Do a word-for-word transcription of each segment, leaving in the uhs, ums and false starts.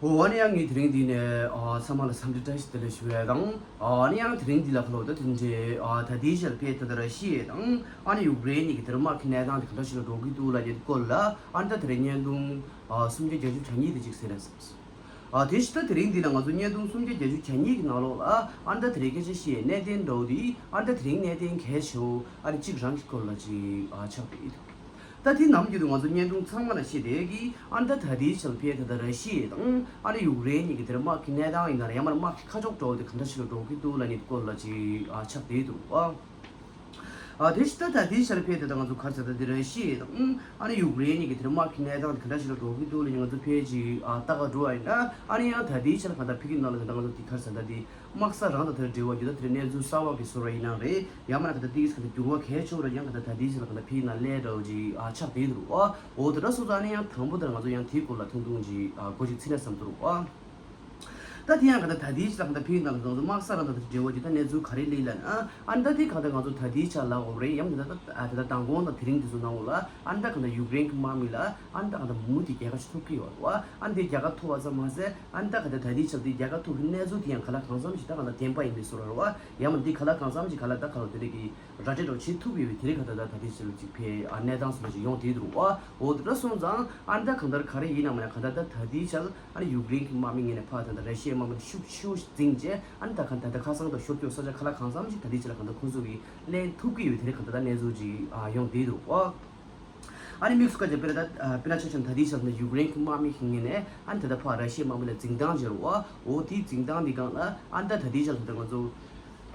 འོ་ཨ་ནི་ཡང་ངས་དེ་རིང་འདི་ནས་ཨ་ཚང་མ་ལ་འཚམས་འདྲི་བཀྲ་ཤིས་བདེ་ལེགས་ཞུ་ཡས་དང་། ཨ་ནི་ཡང་དེ་རིང་འདི་ལ་ཁ་ལོ་ད་དེ་འདྲའི་ཨ་ད་ལྟའི་ཆར་ཕེ་ད་ལྟ་ར་ཤི་ཡ་དང་ཨ་ནི་ཡུཀ་རེན་གཉིས་ཀྱི་དེར་དམག་གི་གནས་སྟངས་དེ་ག་འདྲ་ཞིག་ལ་འགྲོ་གི་འདུག་ལབ་ཡས་སྐོར་ལ་ཨ་ནི་ད་དེ་རིང་བརྙན་ཐུང་ཨ་སུམ་བརྒྱ་བརྒྱད་ཅུ་གྱ་གཉིས་དེ་ཅིག་གསན་ན་བསམས་སོང་། ཨ་དེ་བཞིན་ད་དེ་རིང་འདི་ལ་ང་ཚོ་བརྙན་ཐུང་སུམ་བརྒྱ་བརྒྱད་ཅུ་གྱ་གཉིས་ཀྱི་ནང་ལོགས་ལ་ཨ་ནི་ད་དེ་རིང་སྐད་ཆ་བཤད་ཡས་གནད་དོན་འདྲ་བོ་དེ་ཨ་ནི་ད་དེ་རིང་གནད་དོན་གལ་ཆེ་བོ་ཨ་ནི་གཅིག་རང་གི་སྐོར་ལ་ཅིག་ཨ་ཆགས་བསྡད་ཡོད། ད་དེ་ནམ་རྒྱུན་དུ་ང་ཚོ་བརྙན་ཐུང་ཚང་མ་ལ་བཤད་བསྡད་ཀྱི་ཨ་ནི་ད་ད་ལྟའི་ཆར་ཕེ་ད་ལྟ་ར་ཤི་ཡ་དང་ཨ་ནི་ཡུཀ་རེན་གཉིས་ཀྱི་དེར་དམག་གི་གནས་སྟངས་ཡིན་ན་ར་ཡང་མར་དམག་གི་ཁ་ཕྱོགས་འདྲ་བོ་དེ་ག་འདྲ་ཞིག་ལ་འགྲོ་གི་འདུག་ལབ་ནི་སྐོར་ལ་ཅིག་ཨ་ཆགས་བསྡད་འདུག་ཨ། ཨ་དེ་བཞིན་ད་ད་ལྟའི་ཆར་ཕེ་ད་ལྟ་ང་ཚོ་ག་རེ་ཟེར་ད་དེ་ར་ཤི་ཡ་དང་ཨ་ནི་ཡུཀ་རེན་གཉིས་ཀྱི་དེར་དམག་གི་གནས་སྟངས་དེ་ག་འདྲ་ཞིག་ལ་འགྲོ་གི་འདུག་ལབ་ནི་ང་ཚོ་ཕེ་ཅིག་ཨ་ལྟ་ག་འགྲོ་བ་ཡིན་ན་ཨ་ནི་ཡང་ད་ལྟའི་ཆར་ག་ད་ཕི་གི་ནང་ལ་ད་ལྟ་ང་ཚོ་དེ་ག་རེ་ཟེར་ད་དེ། དམག་ས་རང་དང་དེར་འབྲེལ་བ་ཡོད་ན་དེར་གནས་ཚུལ་གསར་བ་གི་བཟོ་འདྲ་ཡིན་ནའང་རེད། ཡང་མིན་ན་ག་ད་ཏིག་ཙམ་ག་ད་འགྱུར་བ་གལ་ཆེ་བོ་ར་ཡང་ག་ད་ད་ལྟའི་ཆར་ལ་ག་ད་ཕི་ན་ལས་འདྲ་བོ་ཅིག་ཨ་ཆགས་བསྡད་འདུག་ཨ། འོ་དེ་འདྲ་སོང་ཙང་ཨ་ནི་ཡང་དང་པོ་དེར་ང་ཚོ་ཡང་དེའི་སྐོར་ལ་ཐུང་ཐུང་ཅིག་ཨ་གོ་ཅིག་ཚིག་ནས་བསམ་ཚུལ་རོགས་ཨ། ད་དེ་ཡང་ག་ད་ད་ལྟའི་ཆར་ག་ད་ཕི་ན་ལ་ང་ཚོ་དམག་ས་རང་དང་དེར་འབྲེལ་བ་ཅིག་ད་གནས་ཚུལ་ག་རེ་སླེབས་ལ་ན་ཨ་ནི་ད་དེ་ག་ད་ང་ཚོ་ད་ལྟའི་ཆར་ལ་འོ་རེད་ཡང་མིན་ད་ད་ད་དང་པོ་དང་དེ་རིང་དེ་ཚོ་ནང་ལ་ཨ་ནི་ད་ག་ད་ཡུཀ་རེན་གྱི་དམག་མི་ལ་ཨ་ནི་ད་ག་ད་མུ་མཐུད་རྒྱལ་ཁ་ཞིག་ཐོབ་ཀྱི་ཡོད་རེད་བ། ཨ་ནི་དེ་རྒྱལ་ཁ་ཐོབ་པ་ཙམ་མ་ཟད། ཨ་ནི་ད་ག་ད་ད་ལྟའི་ཆར་དེ་རྒྱལ་ཁ་ཐོབ་ཀྱི་གནས་ཚུལ་དེ་ཡང་ག་ལ་གང་འཚམ་ཞིག་ད་ག་ད་བདེན་པ་ཡིན་པའི་བཟོ་འདྲ་རེད་བ། ཡང་མིན་དེ་ག་ལ་གང་འཚམ་ཞིག་ག་ལ་ད་ག་ལ་དེ་འདྲ་གི་ར་སྤྲོད་འདྲ་བྱེད་ཐུབ་ཡོད་པའི་དེ་རིང་ག་ད་ད་ད་ལྟའི་ཆར་ལ་ཅིག་ཕེ་ཨ་གནས་སྟངས་སོགས་ཅིག་ཡོང་བསྡད་འདུག་བ། འོ་དེ་འདྲ་སོང་ཙང་ཨ་ནི་ད་གང་ལྟར་ག་རེ་ཡིན་ནམ་ན་ག་ད་ད་ད་ལྟའི་ཆར་ཨ་ནི་ཡུཀ་རེན་གྱི་དམག་མི་ངོས་ནས་ཕར་ད་ད་ར་ཤི་ཡའི་དམག་མི་ཤུགས་ཆེ་བོ་ཞིག་འཛིངས་རྗེས་ཨ་ནི་ད་ག་ད་ད་ཁ་སང་དང་ཤོར་སྐྱོད་ས་ཆ་ག་ལ་གང་འཚམ་ཞིག་ད་ལྟའི་ཆར་ལ་གང་ལྟར་ཁོང་ཚོ་གིས་ལེན་ཐུབ་ཀྱི་ཡོད་པའི་དེ་རིང་ག་ད་ད་གནས་ཚུལ་ཅིག་ཨ་ཡོང་བསྡད་འདུག་བ། ཨ་ནི་དམིགས་སུ་བཀར་ཏེ་དཔེར་ན་ད་དཔེར་ན་ཆ་བཞག་ན་ད་ལྟའི་ཆར་ན་ཡུཀ་རེན་གྱི་དམག་མི་ཞིག་ངོས་ནས་ཨ་ནི་ད་ལྟ་ཕར་ར་ཤི་ཡའི་དམག་མི་ལ་འཛིང་སྟངས་བྱེད་རོགས་འོ་དེའི་འཛིང་སྟངས་འདི་སྒང་ལ་ཨ་ནི་ད་ད་ལྟའི་ཆར་ད་ལྟ་ང་ཚོ་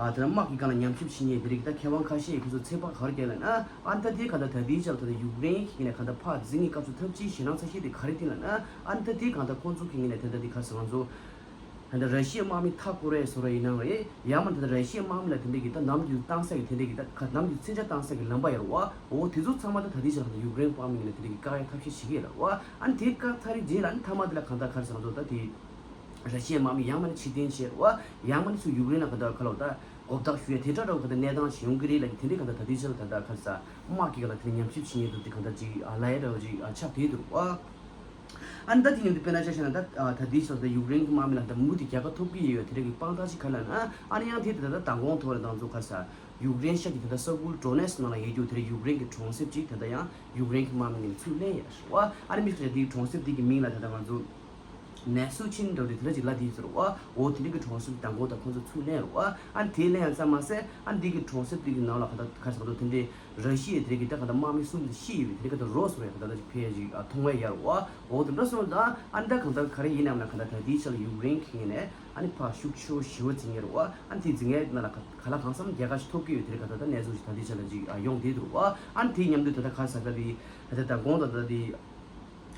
ཨ་ད་ལྟ་དམག་གི་སྒང་ལ་ཉམས་ཞིབ་བྱེད་མཁན་དེ་རིགས་ད་མཁས་དབང་ཁ་ཤས་ཀྱིས་ཁོ་ཚོ་ཚོད་དཔག་ག་རེ་བརྒྱབ་ལབ་ན་ཨ་ནི་ད་དེ་ག་ད་ད་ལྟའི་ཆར་ད་ལྟ་ཡུཀ་རེན་ཞིག་ངོས་ནས་ག་ད་ཕར་འཛིང་གི་སྐབས་སུ་ཐབས་ཇུས་ཞེད་སྣང་ཚ་ཤོས་དེ་ག་རེ་བསྟན་ལབ་ན་ཨ་ནི་ད་དེ་ག་ད་ཁོང་ཚོ་གི་ངོས་ནས་ད་ལྟ་དེ་ག་ད་ང་ཚོ། ད་ལྟ་ར་ཤི་ཡའི་དམག་མི་མཐའ་སྐོར་རེ་བཟོ་འདྲ་ཡིན་ནའང་རེད། ཡང་མིན་ད་ལྟ་ར་ཤི་ཡའི་དམག་མི་ལ་དེ་འདྲ་གི་ད་ནམ་རྒྱུན་བཏང་ས་གི་དེ་འདྲ་གི་ད་ག་ནམ་རྒྱུན་མཚོན་ཆ་བཏང་ས་གི་ལམ་པ་ཡོད་རེད་བ། འོ་དེ་ཚོ་ཚང་མ་ད་ད་ལྟའི་ཆར་ད་ཡུཀ་རེན་དམག་མི་ངོས་ནས་དེ་འདྲ་གི་བཀག་ཡ་ཐབས་ཤེས་བྱེད་ཀྱི་ཡོད་རེད་བ། ཨ་ནི་དེ་བཀག་ཚར་རྗེས་ལ་ཨ་ནི་མཐའ་མ་དེ་ལ་གང་ལྟར་ག་རེ་ཟེར་ང་ཚོ་ད་དེ་ར་ཤི་ཡའི་དམག་མི་ཡང་མིན་ཕྱིར་འཐེན་བྱས་རེད་བ། ཡང་མིན་ཚུར་ཡུཀ་རེན་ལ་གང་ལྟར་ག་ལ་བ་ད་མགོ་བཏགས་ཞུ་ཡ་དེ་འདྲ་འདྲ་བོ་གང་ལྟར་གནས་སྟངས་ཤིག་ཡོང་གི་རེད་ལབ་ཀྱི་དེ་འདྲ་གང་ལྟར་ད་ལྟའི་ཆར་ལ་ད་ལྟ་ག་རེ་ཟེར་དམག་གི་སྒང་ལ་དེ་འདྲ་ཉམས་ཞིབ་བྱེད་མཁན་འདུག་དེ་གང་ལྟར་ཅིག་ལབ་ཡ་འདྲ་བོ་ཅིག་ཆགས་བསྡད་འདུག་བ། ཨ་ནི་ད་དེ་མཉམ་དུ་དཔེར་ན་ཆ་བཞག་ན་ད་ད་ལྟའི་ཆར་ད་ཡུཀ་རེན་གྱི་དམག་མི་ལ་ད་མུ་མཐུད་རྒྱལ་ཁ་ཐོབ་ཀྱི་ཡོད་དེ་འདྲ་གི་དཔང་རྟགས་ཤིག་ག་ལབ་ན་ཨ་ནི་ཡང་དེ་ད་ད་མདང་དགོང་ཐོག་ལ་ང་ཚོ་ག་རེ་ཟེར་ཡུཀ་རེན་ཤར་གྱི་ད་ལྟ་ས་ཁུལ་ཌོ་ནེ་སི་ནང་ལ་ཡོད་རྒྱུ་དེ་འདྲ་ཡུཀ་རེན་གྱི་གྲོང་གསེབ་ཅིག་ད་ལྟ་ཡང་ཡུཀ་རེན་གྱི་དམག་མི་ངོས་ནས་ཚུར་ལེན་ཡ་ཞུ་བ། ཨ་ནི་དམིགས་བསལ་དེའི་གྲོང་གསེབ་དེ་གི་མིང་ལ་ད་ལྟ་ང་ཚོ་ནེ་སུ་ཆིན་འདྲ་བོ་དེ་དེ་འདྲ་ཅིག་ལབ་བསྡད་ཡོད་ཟེར་བ། འོ་དེ་འདྲ་གི་གྲོང་གསེབ་མདང་དགོང་ད་ཁོང་ཚོ་ཚུར་ལེན་རེད་བ། ཨ་ནི་དེ་ལེན་ཡ་ཙམ་མ་ཟད་ཨ་ནི་དེ་གི་གྲོང་གསེབ་དེ་གི་ནང་ལ་ག་ད་ག་རེ་ཟེར་དེ་འདྲའི་ར་ཤི་ཡའི་དེ་རིགས་ཀྱི་ད་ག་ད་དམག་མི་གསུམ་དེ་ཤི་ཡོད་པའི་དེ་རིགས་ཀྱི་ད་རོ་སོ་རེད་ག་ད་ད་ཅིག་ཕེ་ཅིག་མཐོང་བས་ཡར་བ། འོ་དེ་འདྲ་སོང་ཙང་ཨ་ནི་ད་གང་ལྟར་ག་རེ་ཡིན་ནམ་ན་ག་ད་ད་ལྟའི་ཆར་ལ་ཡུཀ་རེན་གྱི་ངོས་ནས་ཨ་ནི་ཕར་ཤུགས་ཆེ་བོ་ཞེ་པོ་འཛིང་ཡོད་རེད་བ། ཨ་ནི་དེ་འཛིང་ཡས་ནང་ལ་ག་ག་ལ་གང་འཚམ་རྒྱལ་ཁ་ཞིག་ཐོབ་ཀྱི་ཡོད་དེ་རིགས་ག་ད་ད་གནས་ཚུལ་ཞིག་ད་ལྟའི་ཆར་ལ་ཅིག་ཡོང་བསྡད་འདུག་བ། ཨ་ནི་དེ་མཉམ་དུ་ད་ལྟ་ག་རེ་ཟེར་ད་དེ་ད་ལྟ་མདང་དགོང་ད་ད་དེ།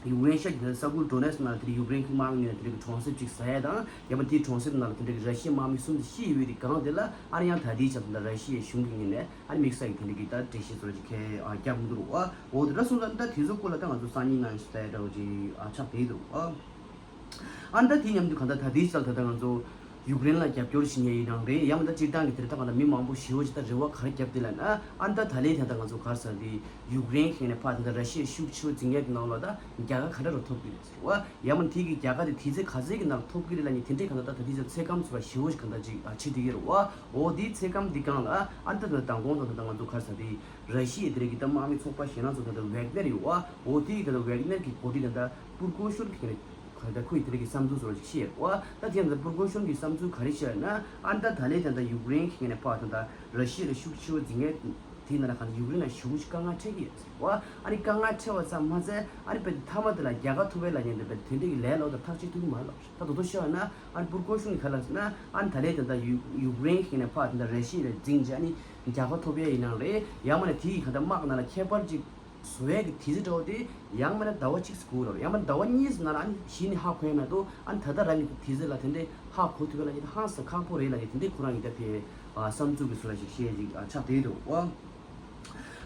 ཡུཀ་རེན་ཤར་གྱི་ས་ཁུལ་ཌོ་ནེ་སི་ནང་དེ་ཡུཀ་རེན་གྱི་དམག་མི་ངོས་ནས་དེ་གི་གྲོང་གསེབ་ཅིག་ཟ་ཡ་དང་ཡང་མ་དེའི་གྲོང་གསེབ་ནང་ལ་དེ་འདྲ་གི་ར་ཤི་ཡའི་དམག་མི་གསུམ་དེ་ཤི་ཡོད་པའི་སྒང་དེ་ལ་ཨ་ནི་ཡང་ད་ལྟའི་ཆར་དེ་འདྲ་ར་ཤི་ཡའི་གཞུང་གི་ངོས་ནས་ཨ་ནི་དམིགས་བསལ་གྱི་དེ་འདྲ་གི་ད་འགྲེལ་བཤད་ཚོ་ཅིག་ཁས་རྒྱག་མི་འདུག་རུང་བ། འོ་དེ་འདྲ་སོང་ཙང་ད་དེ་ཚོ་སྐོར་ལ་ད་ང་ཚོ་སང་ཉིན་ནང་ཞིག་ལྟ་ཡ་འདྲ་བོ་ཅིག་ཆགས་བསྡད་འདུག་རུང་བ། ཨ་ནི་ད་དེ་མཉམ་དུ་གང་ལྟར་ད་ལྟའི་ཆར་ད་ལྟ་ང་ཚོ་ཡུཀ་རེན་ལ་རྒྱབ་སྐྱོར་བྱེད་མཁན་ཡིན་ནའང་རེད། ཡང་མིན་ད་སྤྱིར་བཏང་གི་དེར་ད་གང་ལྟར་མི་མང་པོ་ཞེ་པོ་ཅིག་ད་རེ་བ་ག་རེ་བརྒྱབ་བསྡད་ལབ་ན་ཨ་ནི་ད་ད་ལན་ད་ལྟ་ང་ཚོ་ག་རེ་ཟེར་དེ་ཡུཀ་རེན་གྱི་ནས་ཕར་ད་ལྟ་ར་ཤི་ཡའི་ཤུགས་ཆེ་བོ་འཛིང་ཡས་ཀྱི་ནང་ལོགས་ད་རྒྱལ་ཁ་ག་འདྲ་རུ་ཐོབ་ཀྱི་རེད་ཟེར་བ། ཡང་མིན་དེ་གི་རྒྱལ་ཁ་དེ་དུས་ཚོད་ག་ཚོད་ཀྱི་ནང་ལ་ཐོབ་ཀྱི་རེད་ལབ་མཁན་དེ་འདྲའི་གང་ལྟར་ད་ད་ལྟའི་ཆར་ཚོད་བགམ་ཚོད་པ་ཞེ་པོ་ཞིག་གང་ལྟར་ཅིག་ཨ་བྱེད་བསྡད་ཀྱི་རེད་བ། འོ་དེའི་ཚོད་བགམ་འདི་སྒང་ལ་ཨ་ནི་ད་ད་མདང་དགོང་ད་ད་ད་ང་ཚོ་ག་རེ་ཟེར་དེ་ར་ཤི་ཡའི་དེ་རིགས་ཀྱི་ད་དམག་མི་ཚོགས་པ་གཞན་ལ་ཚོ་ད་ད་ཝེག་ནེར་ཡོད་བ། འོ་དེ་ཡི་ད་ད་ཝེག་ནེར་གྱི་འགོ་ཁྲིད་ད་ད་པུར་གོ་ཤོན་གྱི་ཁ་ད་ཁོ་ཡི་དེ་རིགས་ཀྱི་བསམ་ཚུལ་བཟོ་འདྲ་ཞིག་བཤད་ཡོད་བ། ད་དེ་ཡང་ད་པུར་གོ་ཤོན་གྱི་བསམ་ཚུལ་ག་རེ་བཤད་ཡོད་ན་ཨ་ནི་ད་ད་ལན་ད་ད་ཡུཀ་རེན་གྱི་ངོས་ནས་ཕར་ད་ད་ར་ཤི་ཡ་ལ་ཤུགས་ཆེ་བོ་འཛིང་ཡས་དེ་ནང་ལ་གང་ལྟར་ཡུཀ་རེན་ལ་ཞེ་པོ་ཅིག་དཀའ་ངལ་འཕྲད་ཀྱི་ཡོད་ཟེར་བ། ཨ་ནི་དཀའ་ངལ་འཕྲད་པ་ཙམ་མ་ཟད་ཨ་ནི་དཔེ་མཐའ་མ་དེ་ལ་རྒྱལ་ཁ་ཐོབ་པའི་ལབ་མཁན་དེ་དཔེ་དེ་འདྲའི་གི་ལས་སླ་པོ་དང་ཐག་གཅོད་ཐུབ་ཀྱི་མ་རེད་ལབ་རེད། ད་དོ་དོ་བཤད་པ་ན་ཨ་ནི་པུར་གོ་ཤོན་གྱི་ཁ་ལ་ཟེར་ན་ཨ་ནི་ད་ལན་དེ་འདྲ་ཡུ་ཡུཀ་རེན་གྱི་ནས་ཕར་དེ་འདྲ་ར་ཤི་ཡ་ལ་འཛིང་བྱས་ཨ་ནི་རྒྱལ་ཁ་ཐོབ་ཡས་ཡིན་ནའང་རེད། ཡང་མིན་ན་དེ་ཡི་ག་ད་དམག་ནང་ལ་ཁྱད་པར་ཅིག་བཟོ་ཡས་ཀྱི་དུས་ཚོད་འདྲ་བོ་དེ་ཡང་མིན་ན་ཟླ་བ་གཅིག་ཙམ་འགོར་རོགས། ཡང་མིན་ན་ཟླ་བ་གཉིས་ཙམ་ནང་ལ་ཨ་ནི་གཞི་ནས་ཧ་གོ་ཡ་མ་གཏོགས་ཨ་ནི་ད་ལྟ་རང་གི་དུས་ཚོད་ལ་དེ་འདྲའི་ཧ་གོ་ཐུབ་ཡ་ལབ་མཁན་དེ་ཧང་སང་ཁག་པོ་རེད་ལབ་མཁན་དེ་འདྲའི་ཁོ་རང་གི་ད་དེ་ཨ་བསམ་ཚུལ་གྱི་བཟོ་འདྲ་ཞིག་བཤད་ཅིག་ཨ་ཆགས་བསྡད་འདུག་ཨ།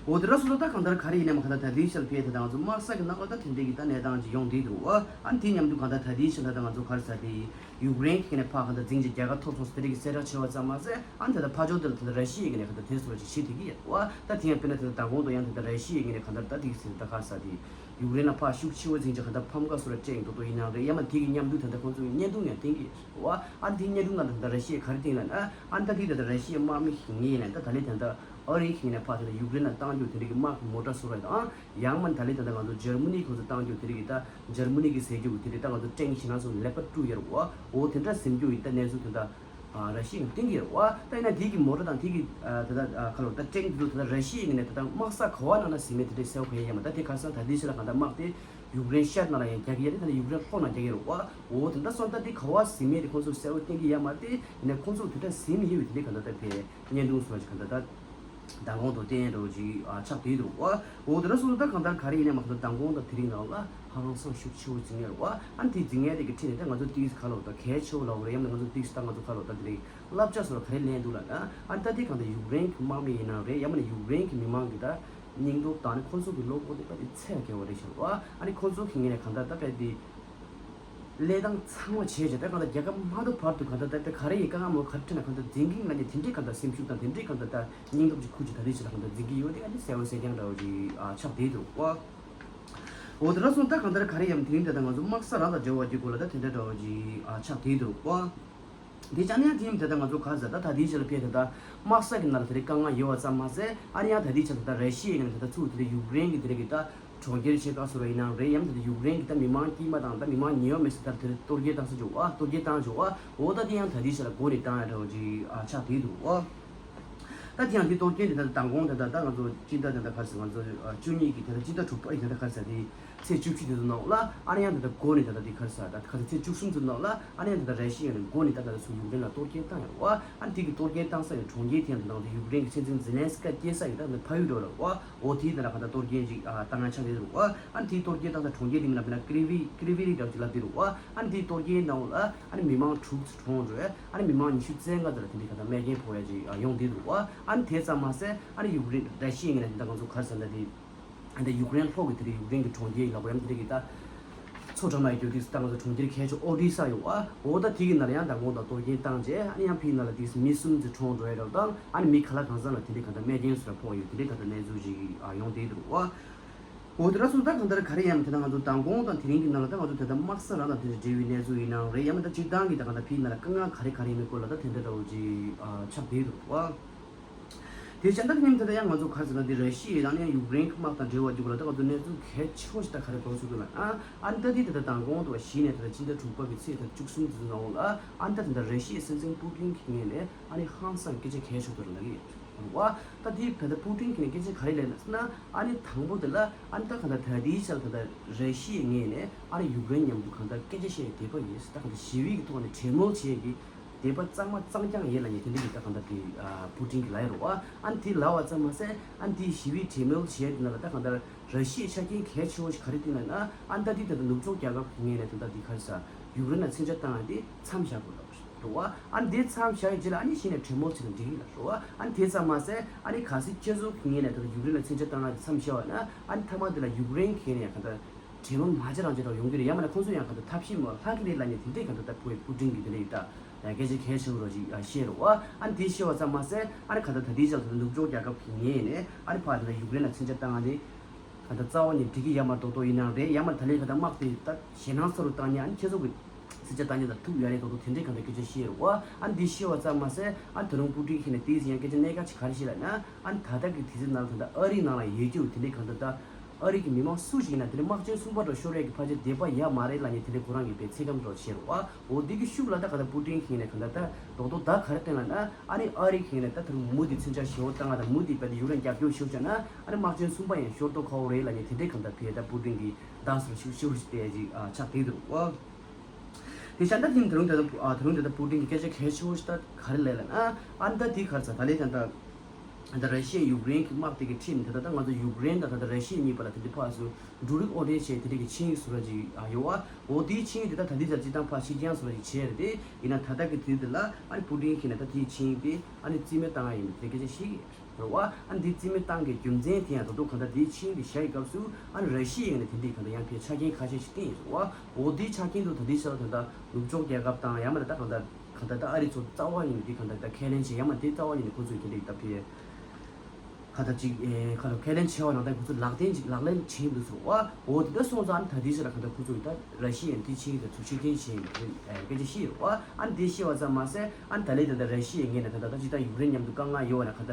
འོ་དེ་འདྲ་སོང་ཙང་ད་གང་ལྟར་ག་རེ་ཡིན་ནའང་གང་ལྟར་ད་ལྟའི་ཆར་ལ་ཕེབས་ད་ང་ཚོ་དམག་ས་གི་ནང་ལ་ད་དེ་འདྲའི་གི་ད་གནས་སྟངས་ཅིག་ཡོང་བསྡད་འདུག་ཨ། ཨ་ནི་དེ་མཉམ་དུ་གང་ལྟར་ད་ལྟའི་ཆར་ལ་ད་ང་ཚོ་ག་རེ་ཟེར་དེ་ཡུཀ་རེན་གྱི་ནས་ཕར་གང་ལྟར་འཛིང་བྱས་རྒྱལ་ཁ་ཐོབ་སོང་ཟེར་དེ་འདྲའི་གི་གསལ་བསྒྲགས་བྱས་པ་ཙམ་མ་ཟད་ཨ་ནི་ད་ལྟ་ཕར་ཕྱོགས་དེ་ལ་ད་ལྟ་ར་ཤི་ཡའི་གི་ནས་གང་ལྟར་དེ་བཟོ་འདྲ་ཅིག་བྱེད་བསྡད་ཀྱི་ཡོད་རེད་བ། ད་དེ་ཡང་དཔེར་ན་ད་ལྟ་མདང་དགོང་དུ་ཡང་ད་ལྟ་ར་ཤི་ཡའི་གི་ནས་གང་ལྟར་ད་དེ་གི་ཟེར་ད་ག་རེ་ཟེར་དེ་ ཡུཀ་རེན་ལ་ཕར་ཤུགས་ཆེ་བོ་འཛིན་ཅིག་ག་ད་ཕམ་ཁ་སོ་ར་སྤྲད་འདུག་ཏོ་ཡིན་ནའང་རེད། ཡང་མ་དེ་གི་མཉམ་དུ་ད་ད་ཁོང་ཚོ་གི་བརྙན་ཐུང་ཡང་བསྟན་གི་རེད་བ། ཨ་དེ་བརྙན་ཐུང་ནང་ད་ད་ར་ཤི་ཡ་ག་རེ་བསྟན་ལ་ན་ཨ་ད་དེ་ད་ད་ར་ཤི་ཡའི་དམག་མི་ཞིག་ངེས་ཡིན་ན་ད་ད་ལེ་ད་ད་ཨ་རི་ཞིག་ཡིན་ན་ཕར་ད་ད་ཡུཀ་རེན་ལ་བཏང་རྒྱུ་དེ་འདྲ་གི་དམག་གི་མོ་ཊ་སོ་ར་དང་ཡང་མ་ད་ལེ་ད་ད་ང་ཚོ་འཇར་མ་ནི་ཁོང་ཚོ་བཏང་རྒྱུ་དེ་འདྲ་གི་ད་འཇར་མ་ནི་གི་ཟེར་རྒྱུ་གི་དེ་འདྲ་ད་ང་ཚོ་ཀྲེང་ཞིག་ན་སོ་ལེ་པར་ཊུ་ཡར་བ། འོ་དེ་འདྲ་ཟིན་རྒྱུ་ཡིན་ད་གནས་ཚུལ་དེ་འདྲ། ཨ་ར་ཤི་ཡའི་སྟེང་གི་རེད་བ། ད་ཡིན་ན་དེ་གི་མོ་ཊ་དང་དེ་གི་ཨ་ད་ལྟ་ཨ་ཁ་ལོ་ད་ཀྲེང་དེ་ཚོ་ད་ལྟ་ར་ཤི་ཡའི་ངོས་ནས་ད་ལྟ་དམག་ས་ག་བ་ནང་ན་ཟིན་མེད་དེ་འདྲའི་གསལ་པོ་ག་ཡ་མ་ད་དེ་ག་ས་ད་དེ་ཕྱི་ལ་གང་ལྟར་དམག་དེ་ཡུཀ་རེན་ཤར་ནང་ལ་ཡང་རྒྱག་གི་ཡ་དེ་ད་ལྟ་ཡུཀ་རེན་ལྷོ་ནང་རྒྱག་གི་རེད་བ། འོ་དེ་འདྲ་སོང་ད་དེ་ག་བ་ཟིན་མེད་དེ་ཁོང་ཚོ་གསལ་པོ་བསྟན་གི་ཡ་མ་དེ་ཡིན་ན་ཁོང་ཚོ་དེ་འདྲ་ཟིན་ཡོད་པའི་དེ་འདྲའི་གང་ལྟར་ད་དེ་བརྙན་ཐུང་སོགས་ཀྱི་གང་ལྟར་ད། མདང་དགོང་དུ་བསྟན་འགྲོ་ཅིག་ཨ་ཆགས་བསྡད་འདུག་བ། འོ་དེ་འདྲ་སོང་ད་གང་ལྟར་ག་རེ་ཡིན་ན་མ་གཏོགས་མདང་དགོང་དང་དེ་རིང་ནང་ལ་ཧང་སང་ཤུགས་ཆེ་བོ་འཛིན་ཡོད་རེད་བ། ཨ་ནི་དེ་འཛིན་ཡས་དེ་གི་ཁྲིད་ནས་ད་ང་ཚོ་ཏིས་ག་ལོ་ད་གལ་ཆེ་བོ་ལབ་དགོས་རེད། ཡང་ན་ང་ཚོ་ཏིས་ད་ང་ཚོ་ག་ལོ་ད་དེ་རིང་བསླབ་བྱ་སོགས་ག་རེ་ལེན་འདུག་ལབ་ན་ཨ་ནི་ད་དེ་གང་ལྟར་ཡུཀ་རེན་གི་དམག་མི་ཡིན་ནའང་རེད། ཡང་མིན་ན་ཡུཀ་རེན་གི་མི་མང་གི་ད་སྙིང་སྟོབས་དང་ནི་ཁོ་ཚོ་གི་བློ་ཁོག་དེ་ད་དེ་ཚད་བརྒལ་བ་རེད་ཤག་བ། ཨ་ནི་ཁོ་ཚོ་གི་ངོས་ནས་གང་ལྟར་ད་དཔེ་དེ། ལས་སྟངས་ཚང་མ་བྱས་བྱས་ད་གང་ལྟར་རྒྱལ་ཁབ་མ་གཏོགས་བར་དུ་གང་ལྟར་ད་ལྟ་ག་རེ་ཡིན་དཀའ་ངལ་མོ་ག་རེ་འཕྲད་ན་གང་ལྟར་འཛིན་གི་ང་ནི་དེ་འདྲའི་གང་ལྟར་སེམས་ཤུགས་དང་དེ་འདྲའི་གང་ལྟར་ད་སྙིང་སྟོབས་ཀྱི་ཁུར་གྱིས་ད་ལྟའི་ཆ་ལ་གང་ལྟར་འཛིན་གི་ཡོད་དེ་ཨ་ནི་གསལ་བོ་གསལ་རྐྱང་འདྲ་བོ་ཅིག་ཨ་ཆགས་བསྡད་འདུག་བ། འོ་དེ་འདྲ་སོང་ད་གང་ལྟར་ག་རེ་ཡང་དེ་རིང་ད་ལྟ་ང་ཚོ་དམག་ས་རང་དང་འབྲེལ་བ་གྱི་སྐོར་ལ་ད་དེ་འདྲ་འདྲ་བོ་ཅིག་ཨ་ཆགས་བསྡད་འདུག་བ། དེ་ཅང་ཡང་དེ་ཡིན་ད་ལྟ་ང་ཚོ་ག་ཟེར་ད་ད་དེའི་ཆ་ལ་ཕེབས་ད་ལྟ་དམག་ས་གི་ནང་ལ་དེ་རིང་དཀའ་ངལ་ཡོད་པ་ཙམ་མ་ཟད་ཨ་ནི་ཡང་ད་དེའི་ཆ་ལ་ད་ལྟ་ར་ཤི་ཡའི་ངོས་ནས་ད་ལྟ་ཚུར་དེ་རིང་ཡུཀ་རེན་གྱི་དེ་རིང་གི་ད་གྲོང་ཁྱེར་ཆེ་ཁག་སོགས་ཡིན་ནའང་རེད། ཡང་ད་ལྟ་ཡུཀ་རེན་གྱི་ད་མི་མང་དཀྱུས་མ་དང་ད་མི་མང་ཉེ་བ་མི་སེར་ད་དེ་རིང་གཏོར་སྐྱོན་བཏང་ས་འཇོག་བ་གཏོར་སྐྱོན་བཏང་འཇོག་བ། འོ་ད་དེ་ཡང་ད་དེའི་ཆ་ལ་འགོ་ནས་བཏང་ཡ་འདྲ་བོ་ཅིག་ཨ་ཆགས་བསྡད་འདུག་བ། ད་དེ་ཡང་དེ་གཏོར་སྐྱོན་དེ་ད་ལྟ་མདང་དགོང་ད་ལྟ་ད་ང་ཚོ་སྤྱི་ཟླ་ད་ལྟ་ག་རེ་ཟེར་ང་ཚོ་བཅུ་གཉིས་ཀྱི་ད་ལྟ་སྤྱི་ཟླ་དྲུག་པ་ཡི་ད་ལྟ་ག་རེ་ཟེར་དེ། ཚེས་བཅུ་བཞི་དེ་ཚོ་ནང་ལ་ཨ་ནི་ཡང་དེ་ལྟར་འགོ་ནས་ད་ལྟ་དེ་ག་རེ་ཟེར་ད་ག་ཚེས་བཅུ་གསུམ་ཚོ་ནང་ལ་ཨ་ནི་ཡང་དེ་ལྟར་ར་ཤི་ཡ་ནས་འགོ་ནས་ད་ལྟ་ཚོ་ཡུཀ་རེན་ལ་གཏོར་སྐྱོན་བཏང་ཡོད་རེད་བ། ཨ་ནི་དེ་གི་གཏོར་སྐྱོན་བཏང་ས་ཡི་གྲོང་ཁྱེར་དེ་ཡང་དེ་ནང་དུ་ཡུཀ་རེན་གྱི་སྲིད་འཛིན་ཛེ་ལན་སི་ཀི་སྐྱེས་ས་ཡི་ད་ལྟ་ཕ་ཡུལ་རེད་བ། འོ་དེའི་ད་ལྟ་ག་ད་གཏོར་སྐྱོན་ཅིག་ཨ་བཏང་ཡ་ཆགས་ཡོད་རེད་བ། ཨ་ནི་དེའི་གཏོར་སྐྱོན་བཏང་ས་གྲོང་ཁྱེར་དེ་མིང་ལ་མིན་ན་ཀི་རི་བི་ཀི་རི་བི་རི་འདྲ་ཅིག་ལབ་དེ་རེད་བ། ཨ་ནི་དེའི་གཏོར་སྐྱོན་ནང་ལ་ཨ་ནི་མི་མང་དྲུག་ཅིག་གྲོངས་འགྲོ་ཡ། ཨ་ནི་མི་མང་ཉི་ཤུ་རྩ་ལྔ་ཙམ་ལ་དེ་འདྲའི་ག་ད་རྨས་སྐྱོན་ཕོག་ཡ་ཅིག་ཨ་ཡོང་བསྡད་འདུག་བ། ཨ་ནི་དེ་ཙམ་མ་ཟད་ཨ་ནི་ཡུཀ་རེན་ར་ཤི་ཡའི་ངོས་ནས་ད་ལྟ་ང་ཚོ་ག་རེ་ཟེར་ད་དེ། ཨ་ནི་ཡུཀ་རེན་ལྷོ་གི་དེ་རིང་ཡུཀ་རེན་གྱི་གྲོང་ཁྱེར་ལ་གོ་ཡམ་དེ་རིང་གི་ད། མཚོ་འགྲམ་ལ་ཡོད་རྒྱུ་དེ་ད་ང་ཚོ་གྲོང་ཁྱེར་གལ་ཆེ་ཨོ་ཌི་ས་ཡོད་ཨ། འོ་ད་དེ་གི་ནང་ལ་ཡང་ད་དགོང་དག་གཏོར་སྐྱོན་བཏང་རྗེས་ཨ་ནི་ཡང་ཕི་ནང་ལ་དེ་མི་གསུམ་ཙམ་གྲོངས་འགྲོ་ཡ་རབ་དང་ཨ་ནི་མི་ག་ལ་གང་ཟག་ལ་དེ་འདྲའི་ག་ད་རྨས་སྐྱོན་སོགས་ཕོག་ཡོད་དེ་འདྲའི་ག་ད་གནས་ཚུལ་ཅིག་ཡོང་བསྡད་འདུག་ཨ། འོ་དེ་ར་སོང་ད་གང་ལྟར་ག་རེ་ཡང་དེ་ད་ང་ཚོ་ད་དགོང་དང་དེ་རིང་གི་ནང་ལ་ད་ང་ཚོ་དེ་ད་དམག་ས་རང་དང་དེ་འདྲ་འབྲེལ་བའི་གནས་ཚུལ་ཡིན་ནའང་རེད། ཡང་མིན་ད་སྤྱིར་བཏང་གི་ད་གང་ལྟར་ཕི་ནང་ལ་དཀའ་ངལ་ག་རེ་ག་རེ་ཡིན་མིན་སྐོར་ལ་ད་དེ་འདྲ་འདྲ་བོ་ཅིག་ཨ་ཆགས་བསྡད་འདུག་ཨ། དེ་བྱས་ད་ཉིན་དེ་ད་ཡང་ང་ཚོ་ག་རེ་ཟེར་ན་འདི་ར་ཤི་ཡ་དང་ཡང་ཡུཀ་རེན་གྱི་དམག་དང་འབྲེལ་བ་བརྒྱུད་པ་ལ་ད་ང་ཚོ་གནས་ཚུལ་གལ་ཆེ་བོ་ཞིག་ད་ག་རེ་གོ་ཚུལ་འདུག་ལ་ཨ་ཨ་ནི་ད་འདི་ད་ད་དང་གོང་དུ་བ་གཞི་ནས་ད་ད་སྤྱི་ཟླ་དྲུག་པ་གི་ཚེས་ད་བཅུ་གསུམ་ཙམ་ནང་ལ་ཨ་ནི་ད་ད་ད་ར་ཤི་ཡའི་སྲིད་འཛིན་པུ་ཏིན་གྱི་ངོས་ནས་ཨ་ནི་ཧང་སང་སྐད་ཆ་གལ་ཆེ་བོ་ལ་ལབ་ཀྱི་ཡོད་རེད་བ། ད་འདི་ད་ད་པུ་ཏིན་གྱི་ནས་སྐད་ཆ་ག་རེ་ལབ་ན་ཟེར་ན་ཨ་ནི་དང་པོ་དེ་ལ་ཨ་ནི་ད་ག་ད་ད་འདིའི་ཆ་ལ་ད་ད་ར་ཤི་ཡའི་ངོས་ནས་ཨ་ནི་ཡུཀ་རེན་མཉམ་དུ་གང་ལྟར་སྐད་ཆ་བཤད་ཡ་དེ་པ་ཡིན་ད་ག་ད་ཞི་བའི་གི་ཐོག་ནས་གྲོས་མོལ་བྱེད་ཡ་གི་དེ་པ་གཙང་མ་གཙང་རྐྱང་ཡིན་ལབ་ནས་དེ་འདྲ་གི་ད་གང་ལྟར་དེ་ཨ་པུ་ཏིན་གྱིས་ལབ་ཡོད་རེད་བ། ཨ་ནི་དེ་ལབ་པ་ཙམ་མ་ཟད་ཨ་ནི་དེའི་ཞི་བའི་གྲོས་མོལ་བྱས་དེ་ནང་ལ་ད་གང་ལྟར་ར་ཤི་ཡའི་ཆ་རྐྱེན་གལ་ཆེ་བོ་ཞིག་ག་རེ་བསྟན་ལབ་ན་ཨ་ནི་ད་དེ་ད་ལྟ་ནུབ་ཕྱོགས་རྒྱལ་ཁབ་ཀྱི་ངོས་ནས་ད་ལྟ་དེ་ག་རེ་ཟེར་ཡུཀ་རེན་ལ་མཚོན་ཆ་བཏང་ཡ་དེ་མཚམས་བཞག་དགོས་ལབ་རེད་བ། ཨ་ནི་དེ་མཚམས་བཞག་ཡི་རྗེས་ལ་ཨ་ནི་གཞི་ནས་གྲོས་མོལ་བྱས་ན་འགྲིག་གི་ལབ་རེད་བ། ཨ་ནི་དེ་ཙམ་མ་ཟད་ཨ་ནི་གལ་སྲིད་ཁྱེད་ཚོ་གི་ངོས་ནས་ད་ལྟ་ཡུཀ་རེན་ལ་མཚོན་ཆ་བཏང་ཡ་དེ་མཚམས་བཞག་པ་ན་ཨ་ནི་མཐའ་མ་དེ་ལ་ཡུཀ་རེན་གི་ངོས་ནས་ཡང་ག་ད་གྲོས་མོལ་མ་བྱེད་རང་བྱེད་རང་ཡོང་གི་རེད། ཡང་མིན་ན་ཁོང་ཚོ་ཡང་ག་ད་ཐབས་ཤེས་མ་ལྷག་གི་རེད་ལབ་ནས་དེ་འདྲས་ག་ད་ད་པུ་པུ་ཏིན་གྱིས་དེ་འདྲས་ཡིན་ད་སྐད་ཆ་གལ་ཆེ་བོ་ར་ཅིག་བཤད་རེད་བ། ཨ་ནི་དེ་བཤད་པ་ཙམ་མ་ཟད་ཨ་ནི་ག་ད་ད་དེའི་ཆ་ལ་ད་ནུབ་ཕྱོགས་རྒྱལ་ཁབ་ཀྱི་ངོས་ནས་ཨ་ནི་ཕར་ད་ཡུཀ་རེན་ལ་མཚོན་ཆ་བཏང་ཡ་དེ་ག་ད་རྩ་བ་ནས་འགྲིག་གི་ཡ་མ་རེད་དོ་དོ་ཡིན་ནའང་རེད། ཡང་མིན་ད་ལན་ག་ད་དམག་དེ་ད་ཞེད་སྣང་ཚ་རུ་བཏང་ནས་ཨ་ནི་ཁྱེད་ཚོ་གི་མཚོན་ཆ་བཏང་ཡ་ད་ཐུག་ཡ་རེད་དོ་དོ་དེ་འདྲས་ག་ད་སྐད་ཆ་བཤད་རེད་བ། ཨ་ནི་དེ་བཤད་པ་ཙམ་མ་ཟད་ཨ་ནི་ད་རུང་པུ་ཏིན་གྱིས་ནས་དེའི་ཡང་སྐད་ཆ་གནད་འགག་ཅིག་ག་རེ་བཤད་ལབ་ན། ཨ་ནི་ད་ལྟ་གི་དུས་ཚོད་ནང་ལ་ད་ལྟ་ཨ་རིའི་ནང་ལ་ཡོད་རྒྱུ་དེ་འདྲའི་གང་ལྟར་ད་ཨ་རི་གི་མི་མང་སུ་ཞིག་ཡིན་ན་དེ་འདྲའི་དམག་ཆེན་གསུམ་པ་འདྲ་ཤོར་ཡས་ཀྱི་ཕལ་ཆེར་དེ་པ་ཡ་མ་རེད་ལབ་ནས་དེ་འདྲའི་ཁོ་རང་གིས་དཔེ་ཚིག་སྐམ་འདྲ་བཤད་རེད་བ། འོ་དེ་གི་ཤུགས་ལ་ད་ག་ད་པུ་ཏིན་ཞིག་ཡིན་ན་གང་ལྟར་ད་རྡོག་རྡོག་ད་ག་རེ་བསྟན་ལབ་ན་ཨ་ནི་ཨ་རི་ཞིག་ཡིན་ན་ད་ད་རུང་མུ་མཐུད་མཚོན་ཆ་ཞེ་པོ་བཏང་ང་ད་མུ་མཐུད་དཔེ་ད་ཡུཀ་རེན་རྒྱབ་སྐྱོར་ཞུ་བྱས་ན་ཨ་ནི་དམག་ཆེན་གསུམ་པ་ཡང་ཤོར་མདོག་ཁ་པོ་རེད་ལབ་ནས་དེ་འདྲའི་གང་ལྟར་ཕེ་ད་པུ་ཏིན་གི་རྡ་སར་ཤུགས་ཆེ་བོ་ཞིག་སྤྲད་ཡས་ཅིག་ཨ་ཆགས་བསྡད་འདུག་བ། དེ་བྱས་ད་དེ་ད་རུང་ད་ད་ཨ་ད་རུང་ད་ད་པུ་ཏིན་གྱི་སྐད་ཆ་གལ་ཆེ་བོ་ཞིག་ད་ག་རེ་ལབ་ལབ་ན་ཨ་ནི་ད་དེ་ག་རེ་ཟེར་ད་ལས་ད་ད་ད་ར་ཤི་ཡ་ཡུཀ་རེན་གྱི་དམག་དེ་གི་ཁྲིམས་དེ་ད་ད་ང་ཚོ་ཡུཀ་རེན་དང་ད་ད་ར་ཤི་ཡ་གཉིས་བར་ལ་དེ་འདྲའི་ཕར་ཚུར་འབྲུ་རིགས་དབོར་འདྲེན་བྱས་དེ་འདྲ་གི་ཆིངས་ཡིག་བཟོ་འདྲ་ཅིག་ཨ་ཡོད་བ། འོ་དེའི་ཆིངས་ཡིག་དེ་ད་ད་འདི་ད་སྤྱིར་བཏང་ཕར་ཕྱིར་འགྱངས་བཟོ་འདྲ་ཅིག་བྱས་རེད་དེ། ཡིན་ན་ད་ལྟ་གི་དུས་དེ་ལ་ཨ་ནི་པུ་ཏིན་གྱིས་ནས་ད་དེའི་ཆིངས་ཡིག་དེ་ཨ་ནི་རྩིས་མེད་བཏང་ཡ་ཡིན་མིན་དེ་སྐད་ཆ་བཤད་ཀྱི་ཡོད་རེད་བ། ཨ་ནི་དེ་རྩིས་མེད་བཏང་གི་རྒྱུ་མཚན་དེ་ཡང་ད་དུང་གང་ལྟར་དེའི་ཆིངས་ཡིག་དེ་བཞག་ཡི་སྐབས་སུ་ཨ་ནི་ར་ཤི་ཡའི་ངོས་ནས་དེ་འདྲའི་གང་ལྟར་ཡང་ཕའི་ཆ་རྐྱེན་ཁ་ཤས་ཤིག་བསྟན་ཡོད་རེད་བ། འོ་དེའི་ཆ་རྐྱེན་དུ་ད་ལྟའི་ཆར་ད་ལྟ་ནུབ་ཕྱོགས་རྒྱལ་ཁབ་དང་ཡང་མིན་ན་ད་གང་ལྟར་གང་ལྟར་ད་ཨ་རི་ཚོ་རྩ་བ་ཉིད་ནས་དེ་གང་ལྟར་ད་ཁས་ལེན་བྱས་ཡང་མིན་དེ་རྩ་བ་ཉིད་ནས་ཁོ་ཚོས་དེ་འདྲའི་ད་ཕའི་ ཁ་ད་ཅིག་ཨེ་ཁ་ལོ་ཁས་ལེན་བྱས་པ་ནང་ད་ཁོ་ཚོ་ལག་ལེན་ཅིག་ལག་ལེན་བྱེད་ཀྱི་འདུག་ཟེར་བ། འོ་དེ་འདྲ་སོང་ཙང་ཨ་ནི་ད་དེའི་ཕྱིར་ལ་ཁ་ད་ཁོ་ཚོ་གི་ད་ར་ཤི་ཡ་དེ་ཕྱིན་གྱི་ད་ཚུར་ཕྱིར་འཐེན་བྱས་ཡིན་ཨེ་སྐད་ཆ་བཤད་ཡོད་བ། ཨ་ནི་དེ་བཤད་པ་ཙམ་མ་ཟད་ཨ་ནི་ད་ལས་ད་ད་ར་ཤི་ཡའི་ངོས་ནས་ད་ད་ད་ཅིག་ད་ཡུཀ་རེན་མཉམ་དུ་དཀའ་ངལ་ཡོད་བ་ན་ཁ་ད་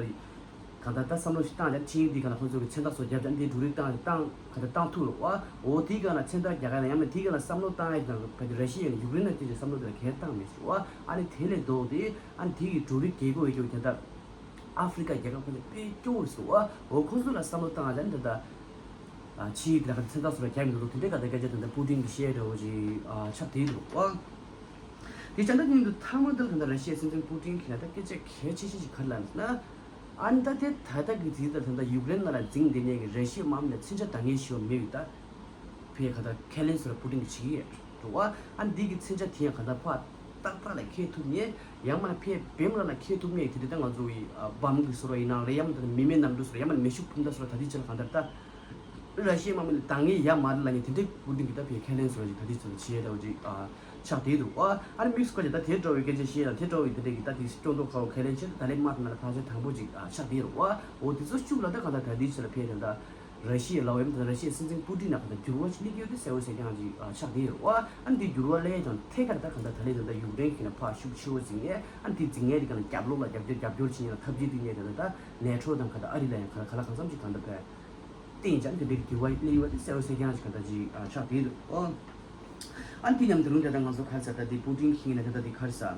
གང་ལྟར་ད་བསམ་བློ་ཞིག་བཏང་ཡང་ཕྱིན་དེ་ག་ལ་ཁོ་ཚོ་གི་མཚན་རྟགས་སོགས་བརྒྱབ་ཀྱང་དེ་འབྲུ་རིགས་བཏང་བཏང་ག་ད་བཏང་ཐུབ་རེད་བ། འོ་དེ་ག་ལ་མཚན་རྟགས་རྒྱག་ག་ལ་ཡང་མིན་དེ་ག་ལ་བསམ་བློ་བཏང་ཡ་དང་བ་དེ་ར་ཤི་ཡ་ནས་ཡུཀ་རེན་ལ་དེ་ཚོ་བསམ་བློ་དེ་ལ་གལ་བཏང་མེད་ཟེར་བ། ཨ་ནི་དེ་ལས་ལྡོག་སྟེ་ཨ་ནི་དེ་གི་འབྲུ་རིགས་རྒྱལ་ཁབ་ཡོད་ཀྱང་དེ་ལྟར་ཨ་ཧྥི་རི་ཀ་རྒྱལ་ཁབ་ཁོ་ཚོ་དཔེ་སྐྱོ་བོ་ཟེར་བ། འོ་ཁོ་ཚོ་ལ་བསམ་བློ་བཏང་ཡ་དང་དེ་ལྟར་ཕྱིའི་དེ་ལ་ག་ད་མཚན་རྟགས་སོགས་ལ་རྒྱག་མི་འདུག་དེ་འདྲའི་ག་ད་སྐད་ཆ་དེ་ལྟར་པུ་ཏིན་གྱིས་བཤད་འདྲ་བོ་ཅིག་ཆགས་བསྡད་འདུག་བ། དེ་ཅང་ད་ཉིན་དུ་ཐ་མ་དང་ད་ལྟ་ར་ཤི་ཡའི་སྲིད་འཛིན་པུ་ཏིན་གྱིས་ན་ད་སྐད་ཆ་གལ་ཆེ་ཤོས་ཤིག་ག་རེ་ལབ་ན། ཨ་ནི་ད་དེ་ད་ལྟ་གི་དུས་ད་ད་ལྟ་ཡུཀ་རེན་ནང་ལ་འཛིང་བསྡད་མཁན་གྱི་ར་ཤི་ཡའི་དམག་མི་ལ་མཚོན་ཆ་འདང་ངེས་ཤོར་མེད་ཡོད་ད། ཕའི་ག་ད་ཁས་ལེན་སོགས་པུ་ཏིན་གྱིས་བྱེད་ཀྱི་ཡོད་འགྲོ་བ། ཨ་ནི་འདི་གི་མཚོན་ཆ་དེ་ཡང་ག་ད་ཕར་ཏག་ཏག་ལ་འཁྱེར་ཐུབ་མཁན། ཡང་མིན་ན་ཕའི་བེམ་ལ་ལ་འཁྱེར་ཐུབ་མཁན་དེ་འདྲ་ད་ང་ཚོ་ཡི་བམ་གྱི་སོགས་ཡིན་ནའང་རེད། ཡང་མིན་ན་མི་མེ་གནམ་གྲུ་སོགས་ཡང་མིན་ན་མེ་ཤུགས་འཕུར་མདའ་སོགས་ད་ལྟའི་ཆར་གང་ལྟར་ད། ར་ཤི་ཡའི་དམག་མི་ལ་འདང་ངེས་ཡོད་མ་རེད་ལབ་མཁན་དེ་འདྲའི་པུ་ཏིན་གྱིས་ད་ཕའི་ཁས་ལེན་སོགས་ཀྱི་ད་ལྟའི་ཆར་བྱེད་ཡ་འདྲ་བོ་ཅིག་ཆགས་བསྡད་འདུག་བ། ཨ་ནི་མིག་སྐོར་གྱི་ད་དེ་འདྲ་བའི་སྐད་ཆ་བཤད་ཡ་དེ་འདྲ་བའི་དེ་འདྲ་གི་ད་དེ་སྐྱོ་མདོག་ཁ་བོ་ཁས་ལེན་བྱེད་ད་ལས་དམག་དེ་ནང་ལ་ཕལ་ཆེར་དང་པོ་ཅིག་ཆགས་བསྡད་རེད་བ། འོ་དེ་ཚོ་ཤུགས་ལ་ད་གང་ལྟར་ད་ལྟའི་ཆར་ལ་ཕའི་དེ་འདྲ། ར་ཤི་ཡའི་ལའོ་ཡམ་དང་ར་ཤི་ཡའི་སྲིད་འཛིན་པུ་ཏིན་ལ་གང་ལྟར་འགྱུར་བ་ཞིག་སླེབས་ཀྱི་ཡོད་དེ་གསལ་པོ་གསལ་རྐྱང་ཅིག་ཆགས་བསྡད་ཡོད་རེད་བ། ཨ་ནི་དེ་འགྱུར་བ་སླེབས་ཡ་དང་ཐད་ཀར་ད་གང་ལྟར་ད་ལས་ད་ལྟ་ཡུཀ་རེན་གྱི་ནང་ཕར་ཤུགས་ཆེ་བོ་འཛིང་ཡས། ཨ་ནི་དེ་འཛིང་ཡས་དེ་གང་ལྟར་རྒྱབ་ལོགས་ལ་རྒྱབ་སྐྱོར་རྒྱབ་སྐྱོར་བྱེད་མཁན་ལ་འཐབ་ཇུས་སྟོན་མཁན་དེ་ད་ལྟ་ནེ་ཊོ་དང་གང་ལྟར་ཨ་རི་ལ་ཡང་ག་ལ་ག་ལ་གང་འཚམ་ཅིག་གང་ལྟར་བས་བརྟེན་ཀྱང་དེ་འདྲའི་འགྱུར་བ་སླེབས་ཡོད་དེ་གསལ་པོ་གསལ་རྐྱང་ཅིག་གང་ལྟར་ཅིག་ཆགས་བསྡད་འདུག་ཨོ། ཨ་ནི་དེ་མཉམ་དུ་རུང་དེ་ད་ང་ཚོ་ག་རེ་ཟེར་ད་དེ་པུ་ཏིན་གྱིས་ནས་དེ་ད་དེ་ག་རེ་ཟེར།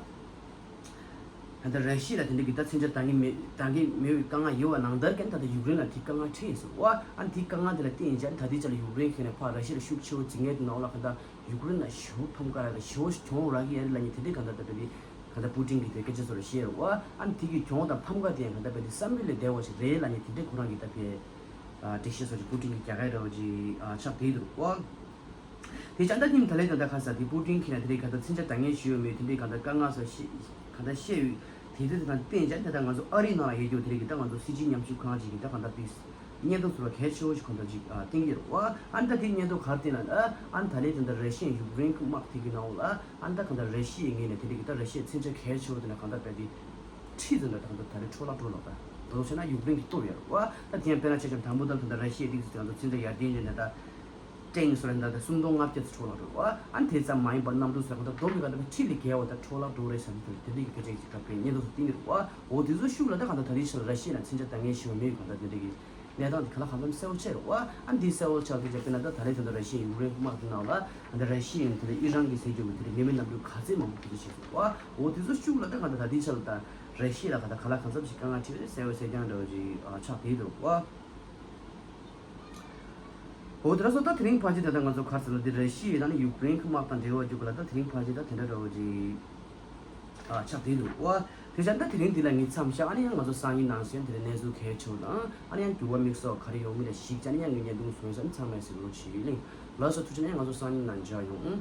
ད་ལྟ་ར་ཤི་ཡ་ལ་དེ་འདྲ་གི་ད་མཚོན་ཆ་འདང་གི་མེད་འདང་གི་མེད་པའི་དཀའ་ངལ་ཡོད་པ་ནང་ལྟར་གྱི་ད་ལྟ་ཡུཀ་རེན་ལ་དེ་དཀའ་ངལ་འཕྲད་ཡོད་ཟེར་བ། ཨ་ནི་དེ་དཀའ་ངལ་དེ་ལ་བརྟེན་ཀྱང་ད་ལྟའི་ཆར་ལ་ཡུཀ་རེན་གྱིས་ནས་ཕར་ར་ཤི་ཡ་ལ་ཤུགས་ཆེ་བོ་འཛིང་ཡས་དེ་ནང་ལ་གང་ལྟར་ཡུཀ་རེན་ལ་ཞེ་པོ་ཕམ་ཁ་རག་ཞེ་པོ་གྱོང་རག་གི་ཡ་རེད་ལབ་མཁན་དེ་འདྲའི་གང་ལྟར་ད་ལྟ་དེ་གང་ལྟར་པུ་ཏིན་གྱིས་དེ་སྐད་ཆ་ཚོ་ལ་བཤད་རེད་བ། ཨ་ནི་དེ་གི་གྱོང་དང་ཕམ་ཁ་དེ་ཡང་གང་ལྟར་བས་དེ་བསམ་ཡུལ་ལས་འདས་པ་ཞིག་རེད་ལབ་མཁན་དེ་འདྲའི་ཁོ་རང་གིས་ད་ཕའི་འགྲེལ་བཤད་སོགས་ཀྱི་པུ་ཏིན་གྱིས་རྒྱག་གི་རེད་བ་ཅིག་ཆགས་བསྡད་འདུག་བ། དེ་ཅང་ད་ཉིན་ད་ལས་ད་ལྟ་ཁ་ས་དེ་པུ་ཏིན་གྱིས་ན་དེ་རིང་ག་ད་མཚོན་ཆ་འདང་ངེས་ཞུས་ཡོད་མེད་དེ་འདྲའི་གང་ལྟར་དཀའ་ངལ་སོགས་ཤེས་གང་ལྟར་བཤད་ཡོད། དེ་དུས་དེ་དང་བསྟན་ཅང་དེ་ལྟར་ང་ཚོ་ཨ་རིའི་ནང་ལ་ཡོད་རྒྱུ་དེ་རིང་གི་ད་ང་ཚོ་སྲིད་སྤྱི་མཉམ་ཞུགས་ཁང་ཅིག་གི་ད་གང་ལྟར་དེ་སྙན་ཐོ་ཚོ་ལ་གལ་ཆེ་བོ་ཞིག་གང་ལྟར་ཅིག་བསྟན་གྱི་རེད་བ། ཨ་ནི་ད་དེ་སྙན་ཐོ་ག་རེ་བསྟན་ན་ཨ་ནི་ད་ལས་དེ་འདྲ་ར་ཤི་ཡ་ཡུཀ་རེན་གྱི་དམག་དེ་གི་ནང་ལ་ཨ་ནི་ད་གང་ལྟར་ར་ཤི་ཡའི་ངོས་ནས་དེ་རིང་གི་ད་ར་ཤི་ཡའི་མཚོན་ཆ་གལ་ཆེ་བོ་དེ་ན་གང་ལྟར་བས་དེ་ཁྲིད་ཟིན་ད་གང་ལྟར་ད་རེས་འཕྲོ་བརླག་འགྲོ་ལོག་ད་དེ་ཚོ་བྱས་ན་ཡུཀ་རེན་གྱི་སྟོབས་ཡོད་རེད་བ། ད་དེ་ཡང་དཔེར་ན་ཆ་བཞག་དང་པོ་ད་གང་ལྟར་ར་ཤི་ཡ་དེ་གི་ཚོ་དེ་གང་ལྟར་མཚོན་ཆ་ཡར་ལྡན་བྱས་ནས་ད། ཀྲེང་སོ་ར་འདི་ད་སུམ་སྟོང་ལྔ་བརྒྱ་ཙམ་འཕྲོ་བརླག་འགྲོ་བ། ཨ་ནི་དེ་ཙམ་མ་ཡིན་པར་གནམ་གྲུ་སོགས་གང་ལྟར་རྡོ་མི་གང་ལྟར་ཁྲི་ལས་བརྒལ་བ་ད་འཕྲོ་བརླག་འགྲོ་རེད་ཟེར་ནས་དེ་འདྲའི་སྐད་ཆ་ཞིག་གྲགས་པའི་སྙན་ཐོ་སུ་བསྟན་གྱི་རེད་བ། འོ་དེ་ཚོ་ཤུགས་ལ་ད་གང་ལྟར་ད་རེས་ཕྱིར་ར་ཤི་ཡ་ལ་མཚོན་ཆ་འདང་ངེས་ཞེ་པོ་མེད་གང་ལྟར་དེ་འདྲའི་གི་གནས་སྟངས་དེ་ག་ལ་གང་འཚམ་གསལ་པོ་ཆགས་རེད་བ། ཨ་ནི་དེ་གསལ་པོ་ཆགས་དུས་ཀྱང་དཔེར་ན་ད་ད་རེས་ད་ལྟ་ར་ཤི་ཡ་ཡུཀ་རེན་དམག་དེ་ནང་ལ་ད་ལྟ་ར་ཤི་ཡ་ཡིན་དེ་འདྲ་ཨི་རན་གྱི་ཟེར་རྒྱུ་གི་དེ་འདྲ་མི་མེད་གནམ་གྲུ་ག་ཚད་མང་པོ་དེ་འདྲ་བྱས་སོང་བ། འོ་དེ་ཚོ་ཤུགས་ལ་ད་གང་ལྟར་ད་རེས་ཕྱིར་ད་ད་ར་ཤི་ཡ་ལ་ག་ད་ག་ལ་གང་འཚམ་ཞིག་དཀའ་ངལ་འཕྲད་རེད་གསལ་པོ་གསལ་རྐྱང་འདྲ་བོ་ཅིག་ཆགས་བསྡད་འདུག་བ། འོ་དེ་འདྲ་སོང་ད་དེ་རིང་ཕལ་ཆེར་ད་ལྟ་ང་ཚོ་ག་རེ་ཟེར་ན་འདི་ར་ཤི་ཡ་དང་ཡུཀ་རེན་གྱི་དམག་དང་འབྲེལ་བ་རྒྱུག་ག་ལ་ད་དེ་རིང་ཕལ་ཆེར་ད་དེ་འདྲ་འདྲ་བོ་ཅིག་ཨ་ཆགས་བསྡད་འདུག་བ། དེ་བཞིན་ད་དེ་རིང་འདི་ལ་ངས་མཚམས་བཞག་ཨ་ནི་ཡང་ང་ཚོ་སང་ཉིན་ནང་གསེས་དེ་རིང་གནས་ཚུལ་གལ་ཆེ་བོ་དང་ཨ་ནི་ཡང་འགྱུར་བ་དམིགས་བསལ་ག་རེ་ཡོང་མིན་ལ་གཞིགས་བྱས་ཨ་ནི་ཡང་ངས་བརྙན་ཐུང་བཟོས་ཙང་ཚང་མས་གཟིགས་རོགས་བྱེད་ལེ། ལགས་སོ་ཐུགས་རྗེ་ཆེ། ཨ་ནི་ཡང་ང་ཚོ་སང་ཉིན་ནང་མཇལ་ཡོང་།